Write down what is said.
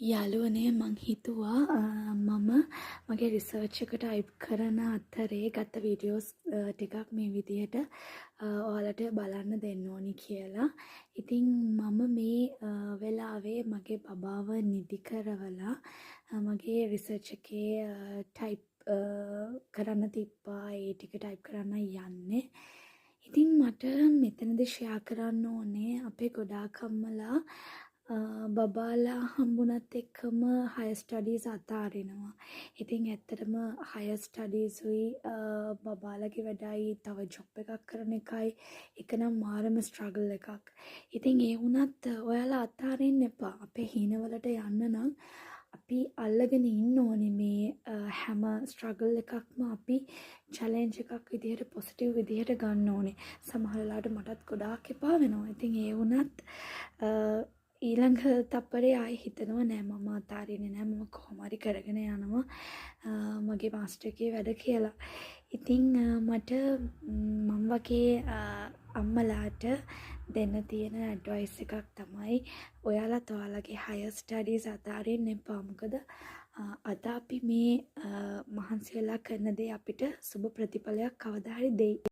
යාළුවනේ, මං හිතුවා මම මගේ රිසර්ච් එක ටයිප් කරන අතරේ ගත්ත වීඩියෝස් ටිකක් මේ විදිහට ඔයාලට බලන්න දෙන්න ඕනි කියලා. ඉතින් මම මේ වෙලාවේ මගේ බබාව නිදි කරවලා මගේ රිසර්ච් එකේ ටයිප් කරන්න තිබ්බා. ඒ ටික ටයිප් කරන්නයි යන්නේ. ඉතින් මට මෙතනදි ෂෙයා කරන්න ඕනේ, අපේ ගොඩාක් අම්මලා බබාලා හම්බුනත් එක්කම හයර් ස්ටඩීස් අතාරිනවා. ඉතින් ඇත්තටම හයර් ස්ටඩීසුයි බබාලගේ වැඩයි තව ජොබ් එකක් කරන එකයි එක නම් මාරම ස්ට්‍රගල් එකක්. ඉතින් ඒ වුණත් ඔයාලා අතාරින්න එපා. අපේ හීනවලට යන්න නම් අපි අල්ලගෙන ඉන්න ඕනේ. මේ හැම ස්ට්‍රගල් එකක්ම අපි චැලෙන්ජ් එකක් විදිහට, පොසිටිව් විදිහට ගන්න ඕනේ. සමහර වෙලාවට මටත් ගොඩාක් එපා වෙනවා. ඉතින් ඒ වුණත් ඊළඟ තප්පරේ ආයෙ හිතනවා, නෑ, මම අතාරින්නේ නෑ, මම කොහොම හරි කරගෙන යනවා මගේ මාස්ටර් එකේ වැඩ කියලා. ඉතින් මට මං වගේ අම්මලාට දෙන්න තියෙන ඇඩ්වයිස් එකක් තමයි, ඔයාලත් ඔයාලගේ හයර් ස්ටඩීස් අතාරින්න එපා. මොකද අද අපි මේ මහන්සි වෙලා කරන දේ අපිට සුබ ප්‍රතිඵලයක් කවදා හරි දෙයි.